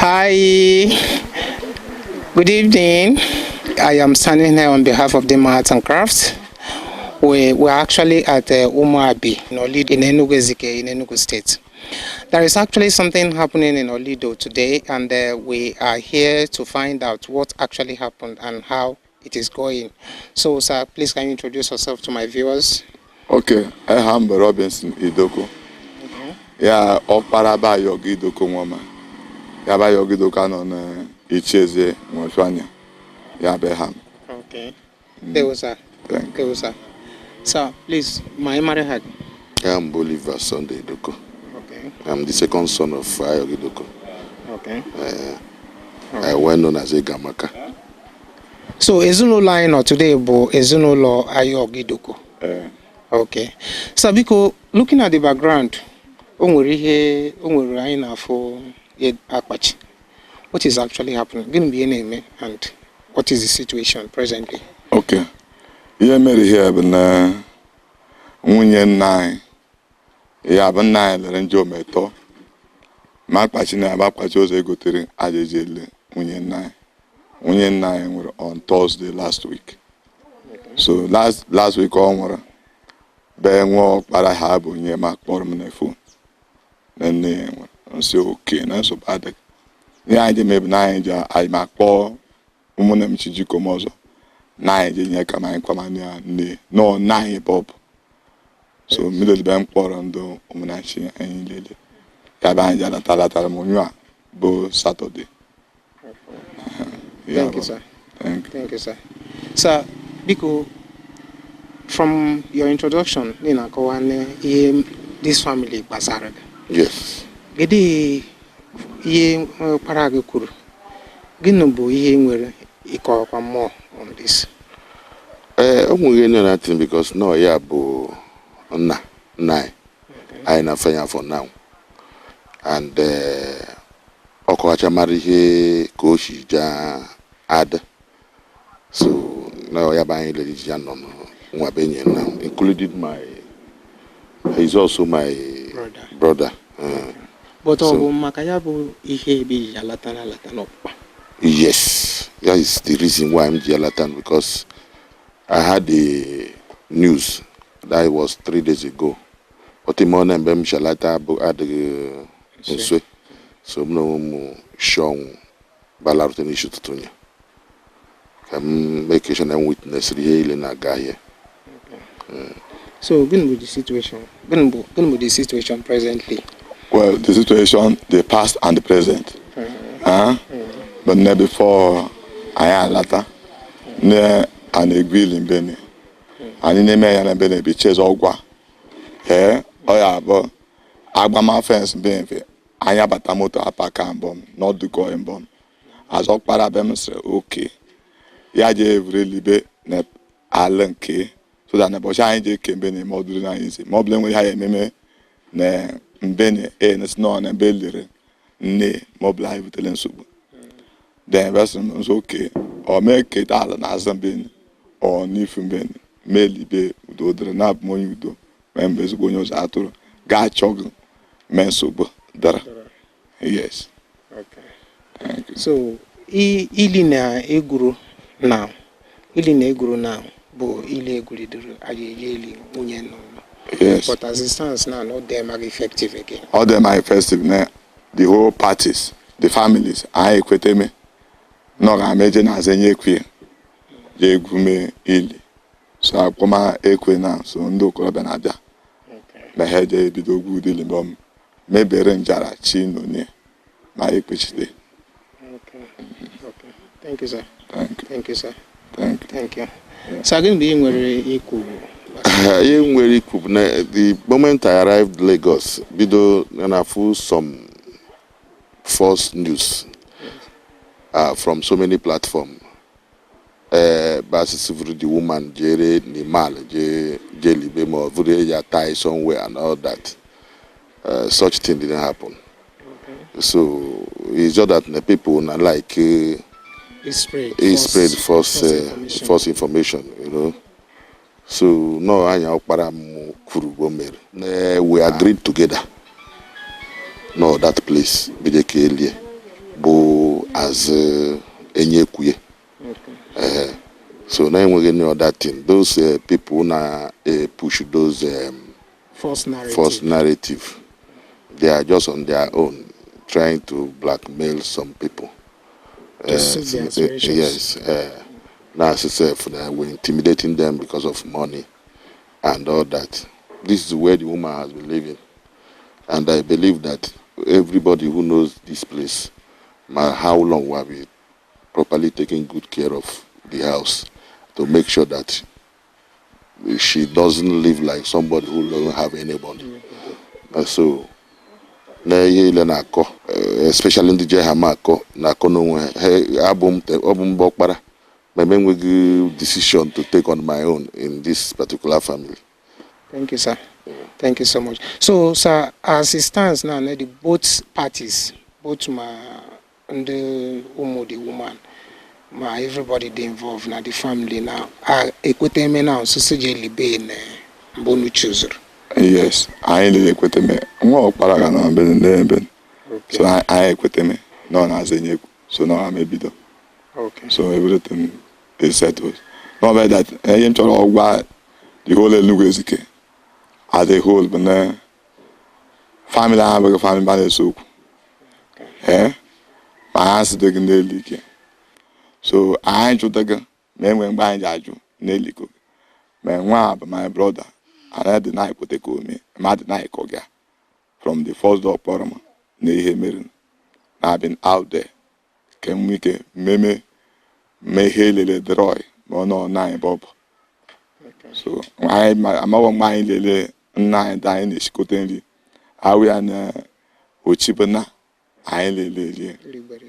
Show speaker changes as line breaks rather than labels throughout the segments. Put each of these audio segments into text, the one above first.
Hi, good evening. I am standing here on behalf of the Arts and Crafts. We're actually at Umuabi in Olido, in Enugu Ezike, in Enugu State. There is actually something happening in Olido today, and we are here to find out what actually happened and how it is going. So, sir, please can you introduce yourself to my viewers?
Okay, aha m bụ Robinson Idoko. Ya ọkpara ba Ayọgụ Idoko nwoma. Ya ba Ayọgụ Idoko anọ na Ichieze Nwefanya. Ya bụ ha m.
Okay. There, sir.
Thank you.
There, sir. Sir, please, my marriage.
I'm Bolivar Sunday Idoko. I'm the second son of Ayo Idoko. Well known as Egamaka.
So, ezinụlọ anyị nọ today bụ ezinụlọ Ayọgụ Idoko.
Eh,
Okay. So, biko, looking at the background, o nwere ihe o nwere anyị na-afụ akpachi. What is actually happening? Gịnị bụ ihe na-eme and what is the situation presently?
Okay. Ihe mere ihe bụ na nwunye nna anyị, ya bụ nna anyị lere njọ ometọ, ma akpachi na aba akpachi ụzọ egotere aja eji ele nwunye nna anyị. Nwunye nna anyị nwụrụ on Thursday last week. So last last week ọ nwụrụ, bee nwa ọkpara ha bụ onye ma kpọrọ m na phone na nne ya nwụrụ. Nsị oke na nsogbu adịghị. Ihe anyị ji mebi na anyị ji anyị ma kpọọ ụmụnne m chijikọ m ọzọ na anyị ji nye ka anyị kwamanye ya nne nọ nna anyị bọbụ. So mmiri be m kpọrọ ndị ụmụnnachi anyị lele ya bụ anyị ji alata latara m onye a bụ Saturday. Ya
Thank you,
bụ.
sir.
Thank you.
Thank you, sir. Sir, biko, from your introduction, ị na-akọwa na ihe this family gbasara gị.
Yes.
Kedu ihe ọkpara gị kwuru? Gịnị bụ ihe nwere ịkọwakwa more on this?
Ee, o nweghị any other thing because no ya bụ nna nna anyị anyị na-afọ ya for now and ọ kọwacha mara ihe ka o si ja ada, so na ya bụ anyị lere iji ya nọ nwa be enyi now, including my, he's also my
brother.
Brother.
But ọ
So-
bụ maka ya bụ ihe ebe iji alata na alata n'ọkpụkpa.
Yes, that is the reason why I'm Alatan, because I had the news that was 3 days ago. But the morning mgbe m shalata bụ adịghị nso, so m na onwe m shi ọnwụ balarute n'isi ụtụtụ ya ka m make sure na m witness ihe ile na-aga ahịa.
So gịnị bụ the situation? Gịnị bụ the situation presently?
Well, the situation, the past and the present. Huh? But ne before anyị alata, ne a na-egwu ili mbene. Anyị na-eme ya na mbene bụ cheze ọgwa. Ee, ọ ya abụọ. Agbama fence mbe mfe. Anyị abata moto apaka mbọ m, n'ọdụkọ mbọ m. Azọkpara be m sịrị oke. Ya jee evure elibe na ala nke so that na ụbọchị anyị jee ke mbene ma ọ dụrụ anyị isi ma ọ bụla enweghị ha ya ememe na mbene e na nọ na ebe lere nne ma ọ bụla anyị butere nsogbu. Then vesịrị m nso oke ọ mee keta ala na azụ mbene ọ n'ifu mbene mee libe udo dịrị na abụ m onye udo mee mgbe ezigbo onye ụzọ atụrụ ga-achọ gị mee nsogbu dara. Yes. Thank you.
So ili na egwuru now, ili na egwuru now bụ ili egwuridoro a ga-eji eli nwunye n'ụlọ.
Yes.
But as it stands now, no dem are effective again.
All them are effective na the whole parties, the families anyị ekweta me na ọ ga-ama eje na azenye ekwe je egwu mee ili, so akpọma ekwe na so ndị okorobịa na-abịa ma ha eje ebido ogwu udili mbọ m mebere njara chi nonie ma ekpechite.
Okay. Thank you, sir.
Thank you.
Thank you, sir.
Thank you.
Thank you. Sir, gịnị bụ ihe nwere ikwu?
Ihe nwere ikwu bụ na the moment I arrived Lagos, bido na afụ some false news from so many platforms. Basisi vuru the woman jere Nimal je je libe ma ọ vuru ya tie somewhere and all that. Such thing didn't happen. So it's just that the people na like
It spread.
He spread false
information.
False information. So no anya ọkpara m kwuru o mere. We agreed together. No, that place bido ka elie bụ na-azụ enyekwuye. So na enweghị any other thing. Those people na push those
false narrative.
False narrative, they are just on their own trying to blackmail some people
To suit their aspirations.
Yes, now self we're intimidating them because of money and all that. This is where the woman has been living, and I believe that everybody who knows this place, how long we have been properly taking good care of the house to make sure that she doesn't live like somebody who doesn't have anybody. So na ihe ile na-akọ, especially ndị je ha ma akọ na-akọ n'onwe ha, abụ m ọ bụ mgbe ọkpara ma m enweghị decision to take on my own in this particular family.
Thank you, sir. Thank you so much. So, sir, as it stands now, the both parties, both my and the ụmụ the woman, ma everybody dey involved na the family now, ekweta eme now, so je libe na mgbe unu chuzuru.
Yes, anyị lere ekweteme nwa ọkpara ga na mbe n'ebe. So anyị ekweteme na ọ na-aza enyekwu, so na ọ mebido. So everything is settled. Not by that, ihe m chọrọ ọgwa the whole Enugu Ezike as a whole bụ na family ahụ abụghị family ba na-ese okwu, ee, ma ha siteghị n'elu ike, so anyị jụtaghị ma enwe mgbe anyị ji ajụ n'eliko ma nwa a bụ my brother, and I deny kwete ka ome ma deny ka ọ ga from the first door kpọrọ m na ihe mere na I've been out there ka m nwee ike meme mee ihe elele drọị ma ọ nọ na anyị bọbụ. So anyị amaghọ mgbe anyị lelee nna anyị dị anyị na-esikote nri awụ ya na ochibuna anyị lelee rie.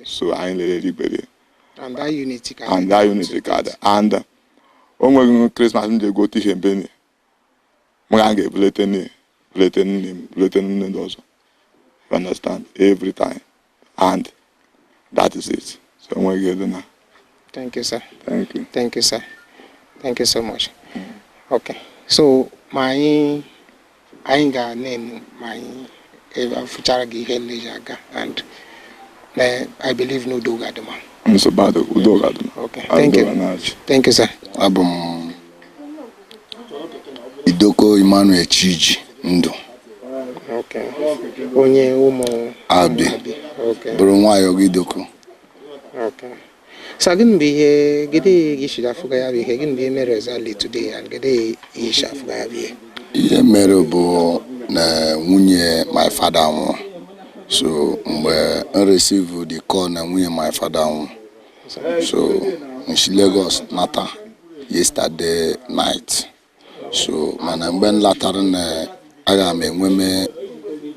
So anyị lele rigbere.
And that unity ka
And that unity ka dị, and o nweghị Christmas m ji egote ihe mbe m ga ga-ebulete nne, bulete nne m, bulete nne ndị ọzọ, you understand, every time, and that is it. So enweghị ego na.
Thank you, sir.
Thank you.
Thank you, sir. Thank you so much. Okay, so ma anyị ga na-enu ma anyị afụchara gị ihe nleji aga, and na I believe na udo ga-adị mma.
Nsogbu adịghị, udo ga-adị.
Okay, thank you. Thank you, sir.
Abụ m Idoko Emmanuel Chiji Ndụ.
Okay, onye ụmụ
Abi.
Okay.
Bụrụ nwayọ gị Idoko.
Okay. So gịnị bụ ihe gịnị gị shiri afụga ya bụ ihe gịnị bụ ihe mere exactly today, and gịnị ihe shi afụga ya bụ ihe?
Ihe mere bụ na nwunye my father nwụrụ, so mgbe m receive the call na nwunye my father nwụrụ, so m si Lagos nata yesterday night. So mana mgbe m latara na aga m enwe m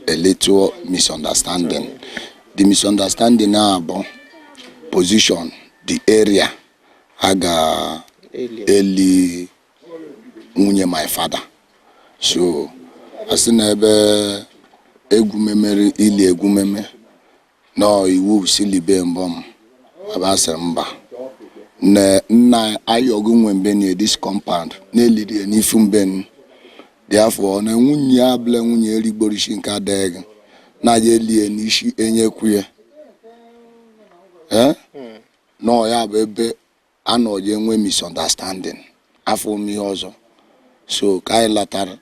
a little misunderstanding. The misunderstanding a bụ position the area a
Eli.
Ga-eli nwunye my father. So asị na ebe egwumemere ili egwumeme nọ iwu si libe mbọ m aba sịrị mba na nna ayọgụ nwe mbe na this compound na-eliri ya n'ifu mbe. Therefore na nwunye ya abụla nwunye erigborishi nke adịghị na ya elie n'isi enyekwu ya, eh nọ ya bụ ebe a nọ ya enwe misunderstanding afọ m ihe ọzọ. So ka anyị latara,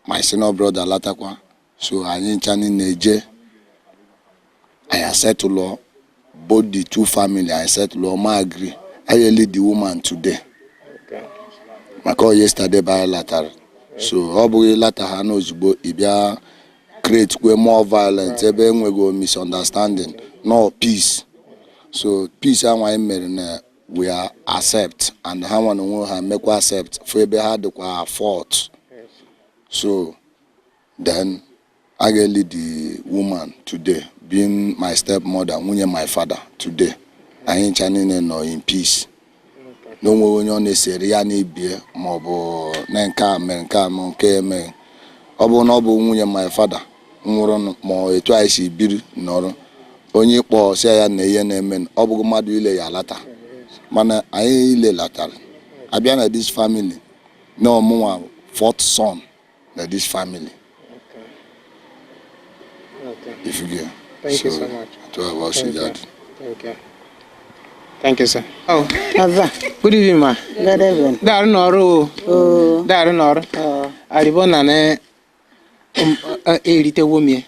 my senior brother latakwa, so anyị ncha niile eje, anyị settle both the two family, anyị settle ma agree anyị eli the woman today. Maka ọ yesterday bụ anyị latara, so ọ bụghị lata ha n'ozugbo ị bịa create kwe more violence ebe enwego misunderstanding, no peace. So peace ahụ anyị mere na we are accept, and ha nwa na onwe ha mekwa accept for ebe ha dịkwa fault. So then a ga-eli the woman today, being my stepmother, nwunye my father. Today anyị ncha niile nọ in peace na onweghị onye ọ na-esere ya n'ibie maọbụ na nke a mere nke a ma nke a mere. Ọ bụrụ na ọ bụ nwunye my father nwụrụ ma etu anyị si biri nọrọ, onye kpọọ sị ya na ihe na-eme, ọ bụghị mmadụ ile ya alata, mana anyị ile latara abịa na this family na ọmụnwa fourth son na this family. If you get.
Thank you so much.
To have
Thank you.
that.
Thank you. Thank you, sir. Oh,
Ava,
good evening, ma.
good evening.
Daarụ n'ọrụ o.
Oh,
Daarụ n'ọrụ.
oh,
Arịbọ na na eritewo mie.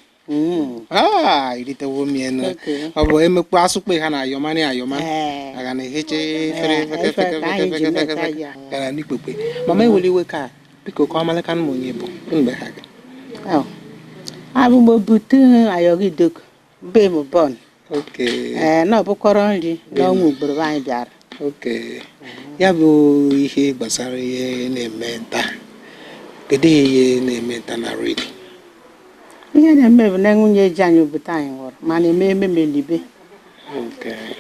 Ah, eritewo mie nụ.
Okay.
Ọ bụ emekpu asụkpe ha na ayọma na ayọma.
Eh.
Aga na eheche fere
Eh,
feke
ife
feke
ka anyị
feke
ji
feke
meta
feke.
ya.
Gara n'ikpekpe. Mama eweli iwe ka biko ka ọ malịka m onye bụ mgbe ha ga.
Oh. Abụ m obute ayọgidok be m bon.
Okay.
Ee, na ọbụkọrọ nri n'ọnwa ugboro anyị bịara.
Okay. Ya bụ ihe gbasara ihe na-eme nta. Kedu ihe na-eme nta na redio?
Ihe na-eme bụ na nwunye ji anyị obute anyị nwụrụ mana eme ememe elibe.
Okay.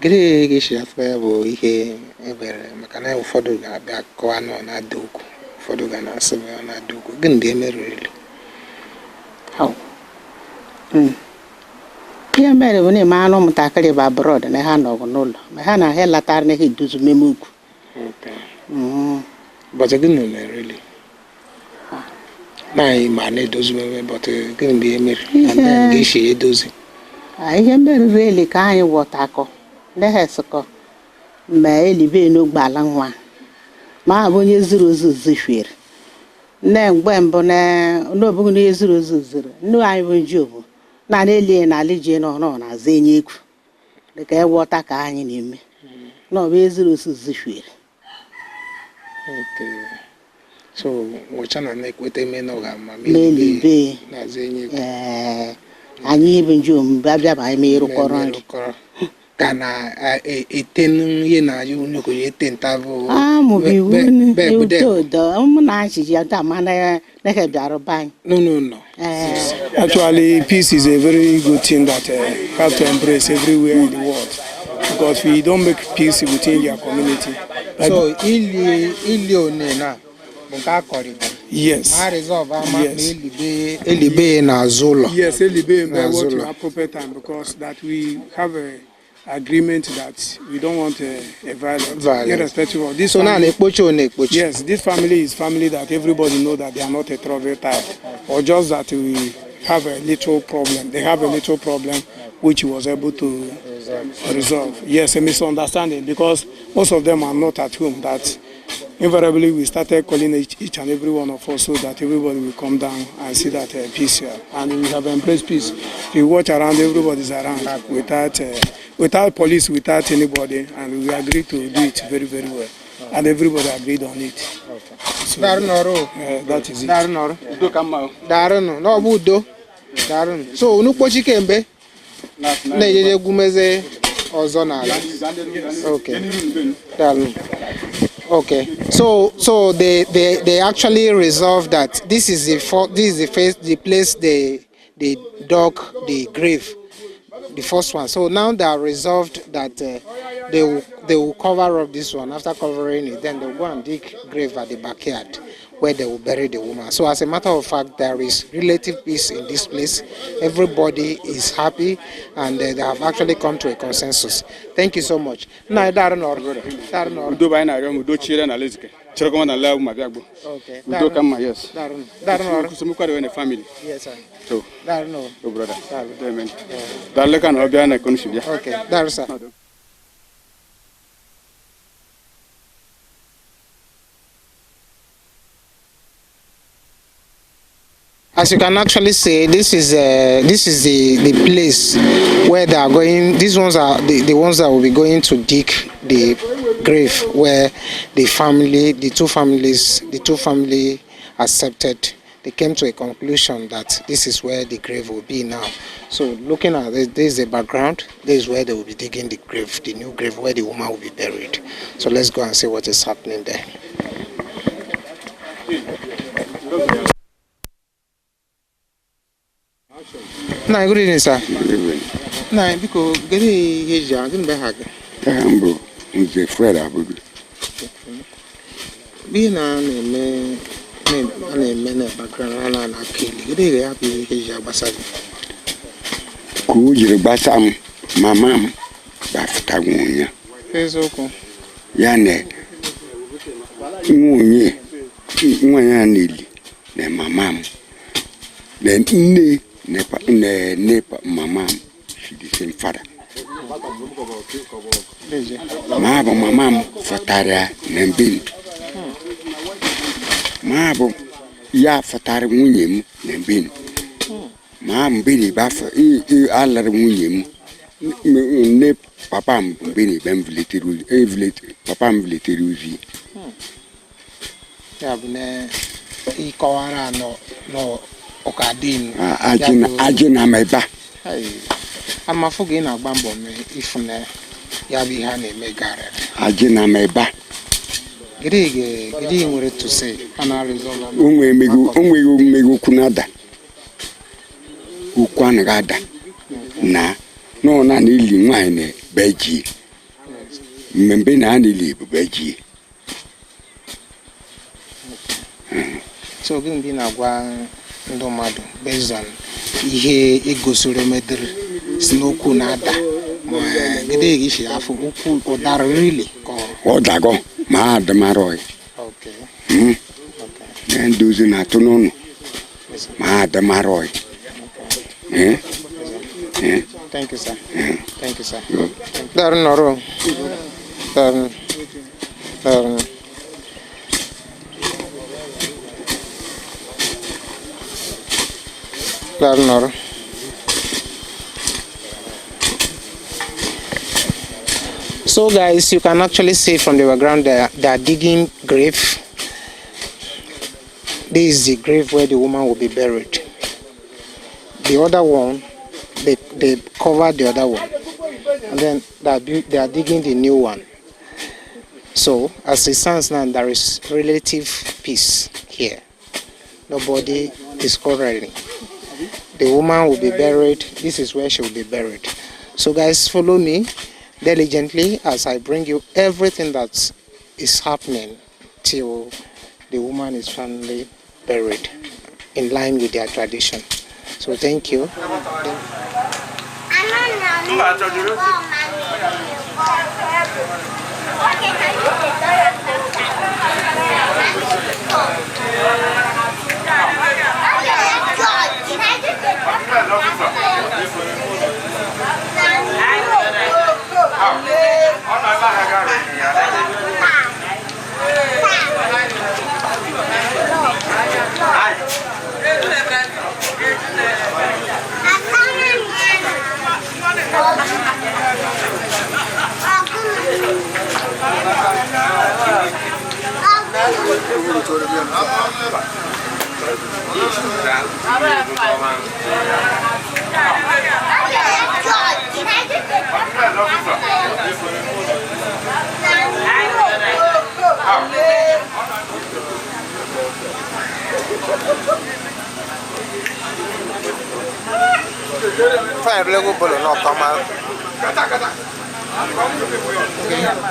Kedu ihe ga-esi afọ ya bụ ihe ebere maka na ụfọdụ ga-abịa kọwa na ọ na-ada okwu, ụfọdụ ga na-asị na ọ na-ada okwu. Gịnị bụ emerụrịrị?
Oh. Ihe mere bụ na eme anụ ụmụntakịrị bụ abroad na ha nọgụ n'ụlọ ma ha na ha latara na ha edozi mmemme ugwu.
But gịnị merụrịrị? Na anyị ma na-edozi mmemme, but gịnị bụ ihe mere? And then ga-esi edozi.
Ah, ihe meriri eli ka anyị wọtakọ nehesịkọ ma elibe n'ogbe ala nwa ma abụ onye zuru ozu zifiere nne mgbe mbụ n'obụghị na onye zuru ozu zuru nne anyị bụ nji obu na elie na ala ji nọ nọ na aza enye egwu dịka ewọta ka anyị na-eme na ọ bụ ezuru ozu zifiere.
Okay. So, nwụcha na na-ekweta ime na ọ ga-ama ma
ma elibe
na-aza enyi egwu.
Ee, anyị bụ nji omume abịa ma anyị ma ịrụkọrọ nri
Ka na ete ihe na nnukwu ete nta bụ
Ah, mo bi
be-
wuni
be- be-
udo do mo na chi ya da ma na na ke bịara ba anyị.
No, no, no.
Eh,
Actually, peace is a very good thing that have to embrace everywhere in the world. Because we don't make peace within your community. Like,
So ili ili one na bụ nke a kọrịta.
yes.
Ma resolve ama ma
Yes.
elibe elibe n'azụ ụlọ.
Yes, Elibe and
N'azụ
what
ụlọ.
appropriate time because that we have a agreement that we don't want a violence,
Violence.
irrespective of this.
So na
family-
na-ekpochi ọ na-ekpochi.
Yes, this family is family that everybody know that they are not a trouble type, or just that we have a little problem. They have a little problem which he was able to resolve. Yes, a misunderstanding because most of them are not at home. That invariably we started calling each and every one of us so that everybody will come down and see that peace here. And we have embraced peace. If you watch around, everybody's around without police, without anybody, and we agreed to do it very, very well. And everybody agreed on it. So,
Daarụ n'ọrụ o.
that is it.
Daarụ n'ọrụ. Daarụ nụ. N'ọ bụ udo. Daarụ nụ. So unu kpochi kemgbe na-ejeje egwumeze ọzọ n'ala. Okay. Daarụ. Okay. So they actually resolved that this is the this is the face the place they dug the grave, the first one. So now they are resolved that they will cover up this one. After covering it, then they'll go and dig grave at the backyard where they will bury the woman. So as a matter of fact, there is relative peace in this place. Everybody is happy, and they have actually come to a consensus. Thank you so much. Na daarụ n'ọrụ. Daarụ n'ọrụ.
Udo bụ anyị na-arịọ m udo chiere na Alaezike cherekwa na ala ma bịa gbo
Okay.
udo ka mma, yes.
Daarụ daarụ n'ọrụ.
Nsogbu adịghị na family.
Yes, sir.
So
Daarụ n'ọrụ.
o brother, amen, daalụ ka na ọ bịa na ekonusi bịa.
Okay. Daarụ, sir. As you can actually see, this is the place where they are going. These ones are the ones that will be going to dig the grave where the family, the two families, the two family accepted. They came to a conclusion that this is where the grave will be now. So looking at this, this is the background. This is where they will be digging the grave, the new grave where the woman will be buried. So let's go and see what is happening there. Nna, good evening, sir. Nna, biko, kedu ihe eji gịnị mgbe ha gị?
Aha m bụ Nze Fred Abudu.
Ihe na a na-eme a na-eme na background a na-aka eli, kedu ihe ya bụ ihe eji agbasa gị?
Ka o jiri gbasa m, mama m gbafụta nwunye
Eziokwu.
ya na nwunye nwa ya na-eli na mama m na nne na nne mama m, she the same father. Ma bụ mama m fọtara ya na mbini. Ma bụ ya fọtara nwunye m na mbini. Ma mbini bụ afọ alụrụ nwunye m. Nne papa m bụ mbini be m vulitere papa m vulitere ozi.
Ya bụ na ịkọwara nọ n'ụka dị.
Ajị na meba.
Amafụ gị na-agba mbọ ịfụ na ya bụ ihe a na-eme garịrị.
Ajị na meba.
Gịnị nwere to say a na-resolve?
O nweghị mmeghe okwu na-ada. Okwu anaghị ada na nọ na ili nwaanyị na be ji. Mmemme na a na-eli bụ be ji.
So gịnị bụ ị na-agwa ndị mmadụ based on ihe egosiri medịrị si n'okwu na-ada ma gịnị ga isi afọ okwu ụdara really ka
ọ dago ma a adịmara ọyị.
Okay.
Na ndị ozi na-atụ n'ụlọ ma a adịmara ọyị.
Thank you, sir. Thank you, sir. Darun nọrọ. Darun. Darun. Darun nọrọ. So guys, you can actually see from the background they are digging grave. This is the grave where the woman will be buried. The other one, they covered the other one, and then they are digging the new one. So as it stands now, there is relative peace here. Nobody is quarreling. The woman will be buried. This is where she will be buried. So guys, follow me diligently as I bring you everything that is happening till the woman is finally buried in line with their tradition. So thank you.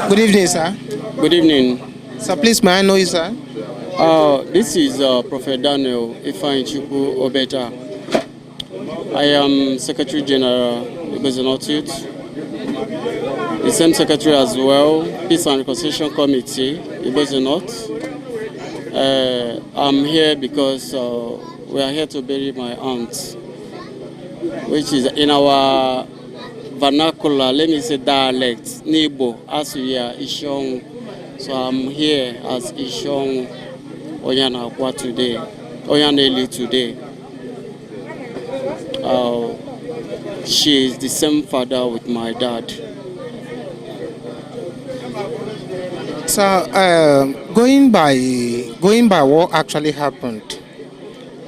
Good evening, sir.
Good evening.
Sir, please, may I know you, sir?
This is Prophet Daniel Ifeanyichukwu Obeta. I am Secretary General Igbo North Youth, the same secretary as well, Peace and Reconciliation Committee, Igbo North. I'm here because we are here to bury my aunt, which is in our vernacular, let me say dialect, N'Igbo, Asuya, Ishon. So I'm here as Ishon Oyanakwa today, Oyaneli today. She is the same father with my dad.
So going by what actually happened,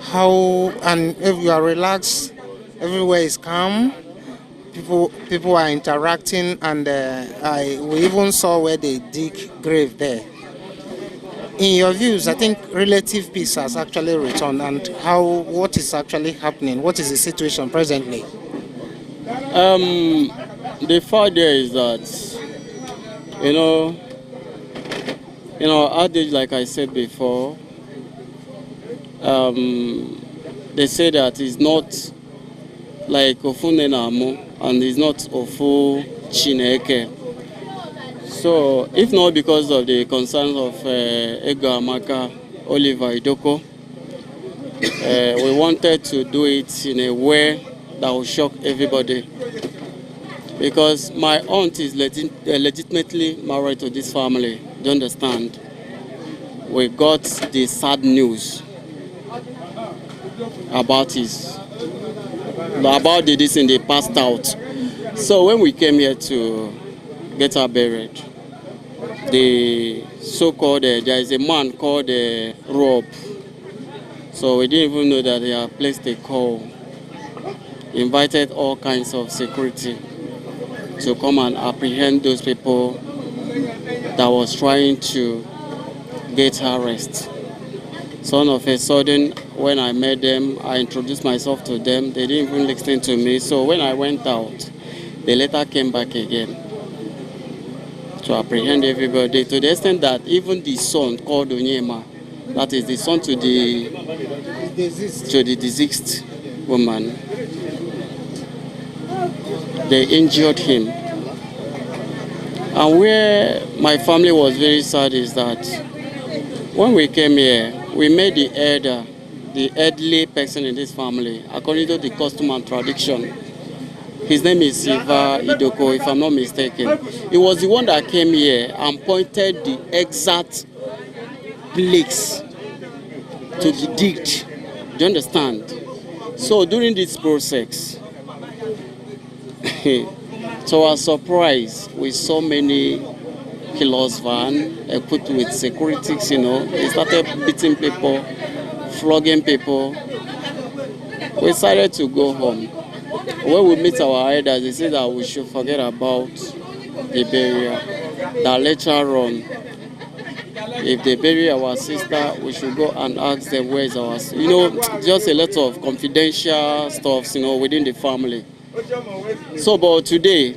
how, and if you are relaxed, everywhere is calm, people are interacting, and we even saw where they dig grave there. In your views, I think relative peace has actually returned, and what is actually happening? What is the situation presently?
The fact there is that, you know, in our adage, like I said before, they say that it's not like Ofu Nne and it's not Ofu Chineke. So, if not because of the concerns of Ego Amaka, Oliver Idoko, we wanted to do it in a way that will shock everybody. Because my aunt is legitimately married to this family. Do you understand? We got the sad news about the this in the passed out. So when we came here to get her buried, the so-called there is a man called Rob. So we didn't even know that they had placed a call, invited all kinds of security to come and apprehend those people that was trying to get her arrest. So all of a sudden, when I met them, I introduced myself to them. They didn't even listen to me. So when I went out, they later came back again to apprehend everybody, to the extent that even the son called Onyema, that is the son to the deceased woman, they injured him. And where my family was very sad is that when we came here, we met the elder, the elderly person in this family, according to the custom and tradition. His name is Siva Idoko, if I'm not mistaken. He was the one that came here and pointed the exact place to be digged. Do you understand? So during this process, to our surprise, we saw many killers van equipped with securities. They started beating people, flogging people. We decided to go home. When we meet our elders, they say that we should forget about the burial. That later on, if they bury our sister, we should go and ask them where is our, just a lot of confidential stuffs within the family. So, but today,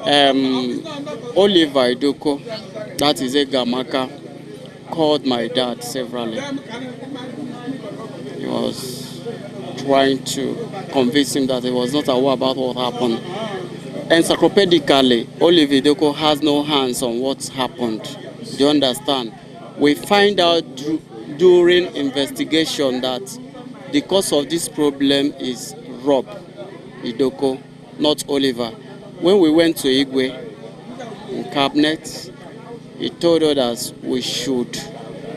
Oliver Idoko, that is Egamaka, called my dad severally. He was trying to convince him that he was not aware about what happened. Encyclopedically, Oliver Idoko has no hands on what happened. Do you understand? We find out during investigation that the cause of this problem is Rob Idoko, not Oliver. When we went to Igwe in cabinet, he told us we should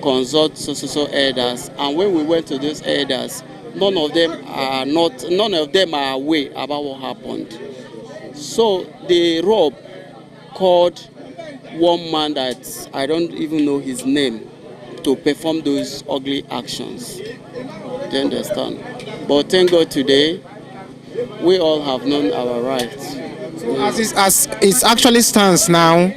consult so so so elders, and when we went to those elders, none of them are aware about what happened. So the Rob called one man that I don't even know his name to perform those ugly actions. Do you understand? But thank God today, we all have known our rights.
As it actually stands now,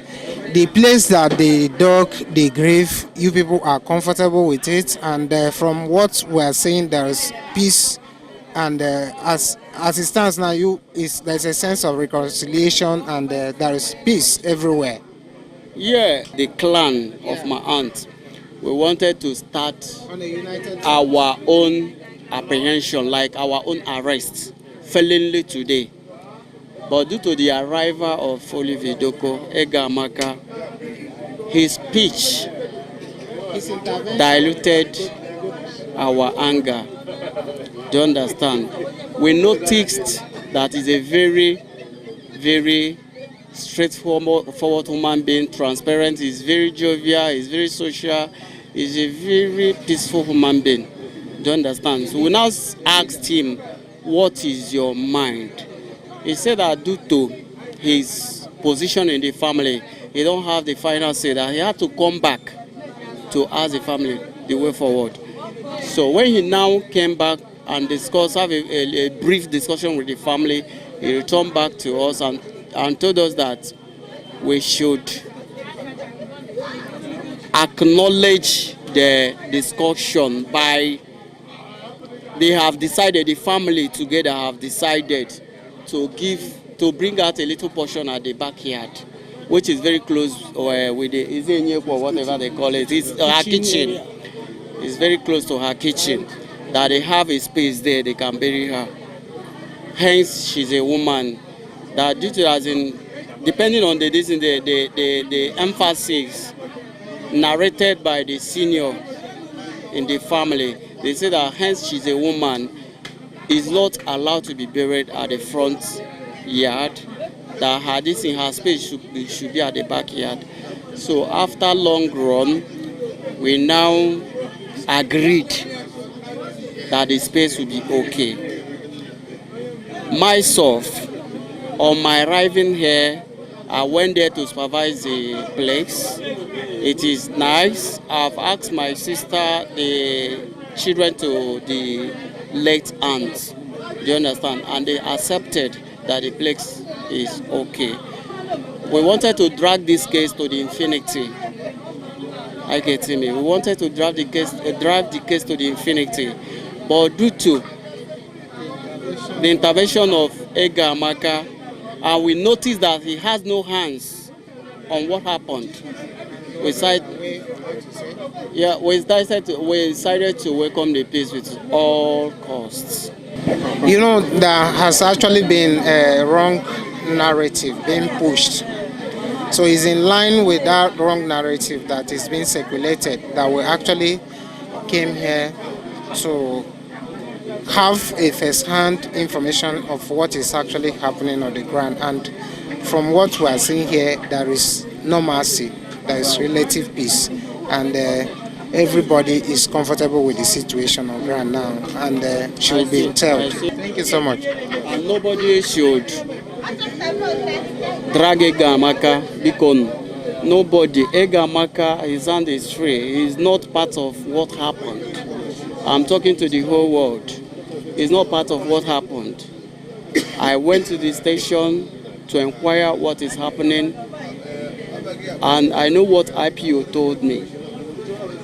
the place that they dug the grave, you people are comfortable with it, and from what we are saying, there is peace, and as it stands now, you is there's a sense of reconciliation, and there is peace everywhere.
Yeah, the clan of my aunt, we wanted to start
On a united
our own apprehension, like our own arrest, felonly today. But due to the arrival of Oliver Idoko, Egamaka, his speech
His intervention
diluted our anger. Do you understand? We noticed that he's a very, very straightforward forward human being, transparent, he's very jovial, he's very social, he's a very peaceful human being. Do you understand? So we now asked him, "What is your mind?" He said that due to his position in the family, he don't have the final say, that he had to come back to ask the family the way forward. So when he now came back and discussed, have a brief discussion with the family, he returned back to us and told us that we should acknowledge the discussion by they have decided, the family together have decided to bring out a little portion at the backyard, which is very close with the is it Nyekwo or whatever they call it. It's her kitchen. It's very close to her kitchen. That they have a space there, they can bury her. Hence, she's a woman. That due to, as in, depending on the this the emphasis narrated by the senior in the family, they say that hence she's a woman, is not allowed to be buried at the front yard. That her this in her space should be at the backyard. So after long run, we now agreed that the space will be okay. Myself, on my arriving here, I went there to supervise the place. It is nice. I've asked my sister, the children to the late aunt. Do you understand? And they accepted that the place is okay. We wanted to drag this case to the infinity. I get me. We wanted to drive the case to the infinity, but due to the intervention of Ega Amaka, and we noticed that he has no hands on what happened. We decided to welcome the peace with all costs.
There has actually been a wrong narrative being pushed. So it's in line with that wrong narrative that is being circulated that we actually came here to have a first-hand information of what is actually happening on the ground. And from what we are seeing here, there is normalcy, there is relative peace, and everybody is comfortable with the situation on ground now, and she will
I
be
see, I
told.
see.
Thank you so much.
And nobody should drag Ega Amaka, biko. Nobody. Ega Amaka, his hand is free. He is not part of what happened. I'm talking to the whole world. He's not part of what happened. I went to the station to inquire what is happening, and I know what IPO told me.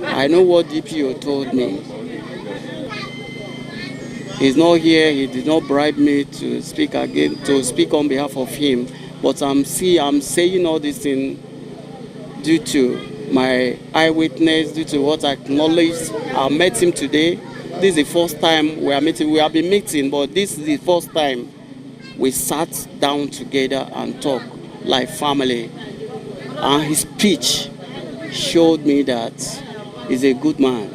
I know what DPO told me. He's not here. He did not bribe me to speak again, to speak on behalf of him. But I'm saying all this thing due to my eyewitness, due to what I acknowledged. I met him today. This is the first time we are meeting. We have been meeting, but this is the first time we sat down together and talked like family. And his speech showed me that he's a good man.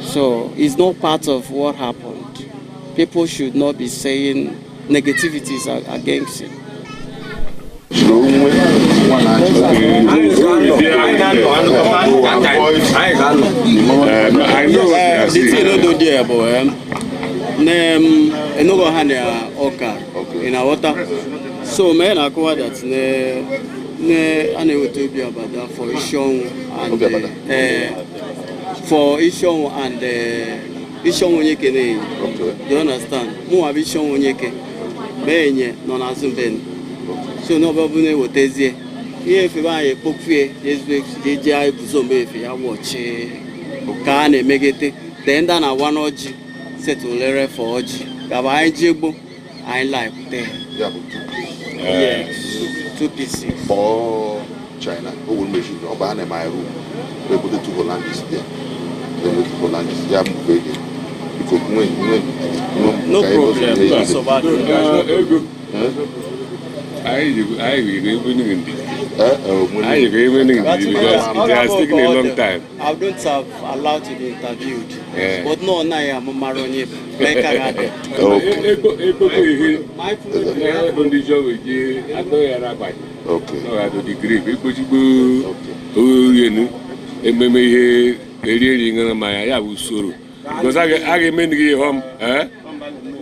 So he's not part of what happened. People should not be saying negativities against him.
Onwe
I know what you are
The thing
saying.
no do there, but ne enogo ha na ọka ị na-aghọta. So mee na akọwa that ne ne a na-eweta obi abada for isi ọnwụ and
Obi abada.
For isi ọnwụ and isi ọnwụ onye kene.
Okay.
Do you understand? Mụnwa bụ isi ọnwụ onye ke mee enye nọ n'azụ mbe. So n'ọbụ bụ na-ewetazie ihe efe be anyị ekpokwie jeje eguzo mgbe efe ya wọchi ka a na-emegete then ndị a na-awa n'ọjị setụlere for ọjị ka bụ anyị ji egbo anyị laikute.
Ya bụ two.
Yes, two pieces.
Kpọọ China o wuru machine ọ baa na my room wee bute two Hollandis there, then with Hollandis ya mbụ ego biko nwe nwe nwe.
No
Ka ebe
problem.
ọzọ.
Nsogbu adịghị.
Ego. Anyị jikwa ebe ndị.
Eh, eh, onwe.
Anyị jikwa ebe ndị because it has taken a long time.
I don't have allowed to be interviewed.
Yeah.
But no, na ya mara onye bụ. Mee ka ga dị.
Okay.
Ego ego ihe ihe ndị jọọ ji atọ ya n'abalị.
Okay.
Ọ ga-adụ the grave ekpochigbo orienu ememe ihe eri eri ṅụrụ mmanya ya bụ usoro because a ga-eme gị ihe ọm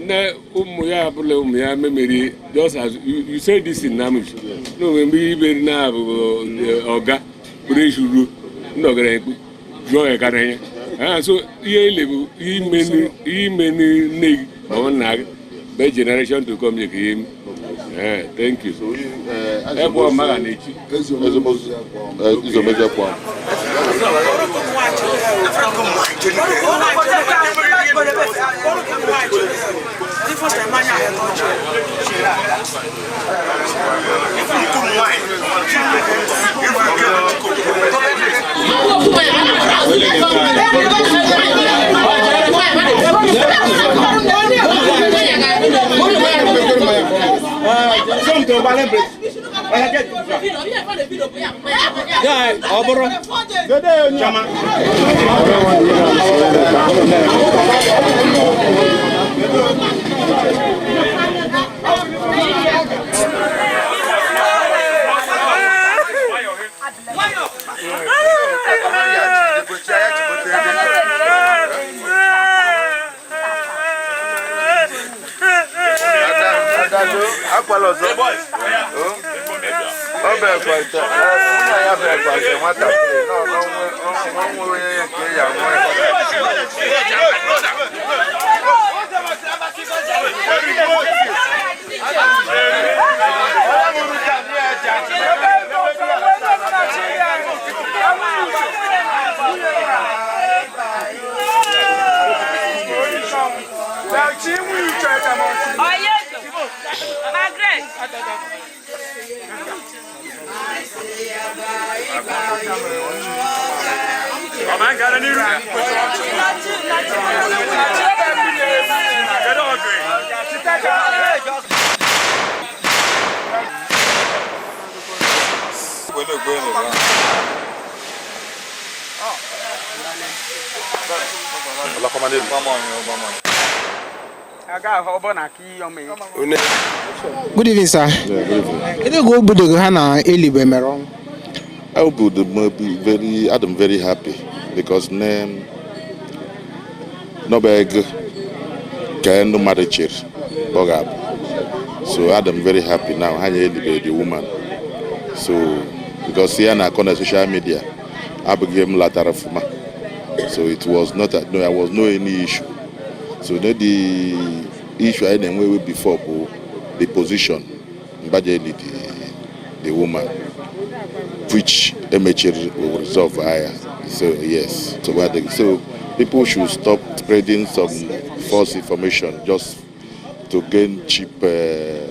nne ụmụ ya abụla ụmụ ya memeri just as you say this in Amish no mgbe iberi na abụ ọga bụrụ eshuru ndị ọgaranya jụọ ya karịa ya. So ihe ele bụ imenu imenu nne gị ma ọ bụ nna gị bụ generation to come ka ihe eme. Thank you.
So, eh,
Ebe ọ maga na-echi.
Ezomezu ezomezu ekwa.
Ọ bụrụ
Ọ bụ ekwentị, nwunye ya bụ ekwentị nwatakịrị nọ n'onwe onye nke ya nwee.
Good evening, sir. Kedu ka obodo gị ha na elibe mere ọnwụ?
I would be very, I'm very happy because name no beg ka no matter chair bug up. So I'm very happy now. I the woman. So because here na on social media, I became latara fuma. So it was not a, no, there was no any issue. So no the issue I didn't before the position the woman, which MHR will resolve higher. So yes, so so people should stop spreading some false information just to gain cheap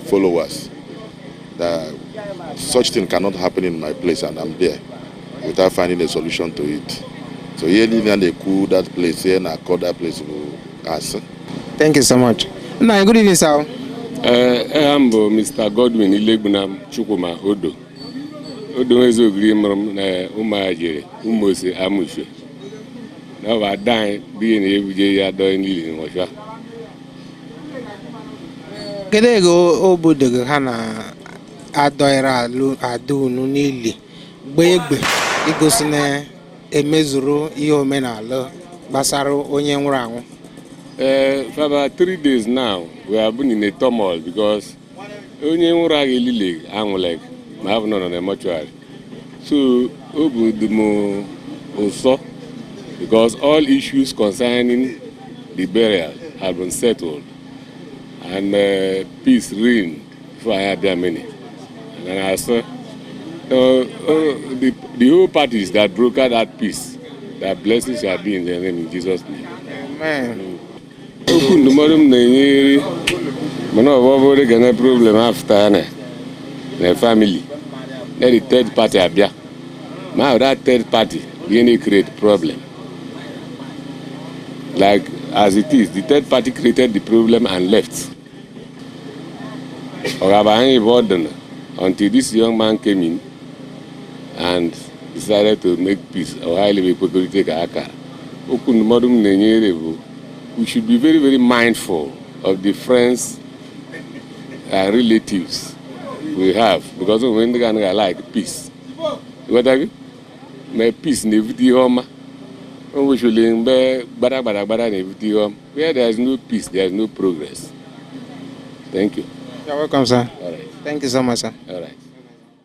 followers. That such thing cannot happen in my place, and I'm there without finding a solution to it. So here in the cool that place here and I call that place answer.
Thank you so much. Nna, good evening, sir.
I'm Mr. Godwin Ilegbunam Chukwuma Odo. Odo Ezogiri mụrụ m na ụmụajere ụmụose amụshe na ọ bụ ada anyị bụ ihe na-ebuje ya dọọ n'ili n'ọcha.
Kedu ego obodo gị ha na-adọghịrị ada unu n'ili gba egbe igosi na emezuru ihe omenala gbasara onye nwụrụ anwụ?
For about 3 days now, we have been in a turmoil because onye nwụrụ agha elile anwụleghị ma ha bụ nọ na mortuary. So o bụ dị m ụsọ because all issues concerning the burial have been settled and peace reigned before I had that many. And I saw the whole parties that brokered that peace, that blessings shall be in their name in Jesus' name.
Amen.
Okwu ndụmọdụ m na-enyere mana ọ bụrụ ga na problem after na na family na the third party abịa ma that third party really create problem. Like as it is, the third party created the problem and left. Ọgaba burden until this young man came in and decided to make peace. Ọha ekwekọrịta ka akara. Okwu ndụmọdụ m na-enyere bụ we should be very, very mindful of the friends and relatives we have because when they gonna like peace. What are you? My peace na-ebute ihe ọma. O nwechule mgbe gbara gbara gbara na-ebute ihe ọma. Where there is no peace, there is no progress. Thank you.
You're welcome, sir.
All right.
Thank you so much, sir.
All right.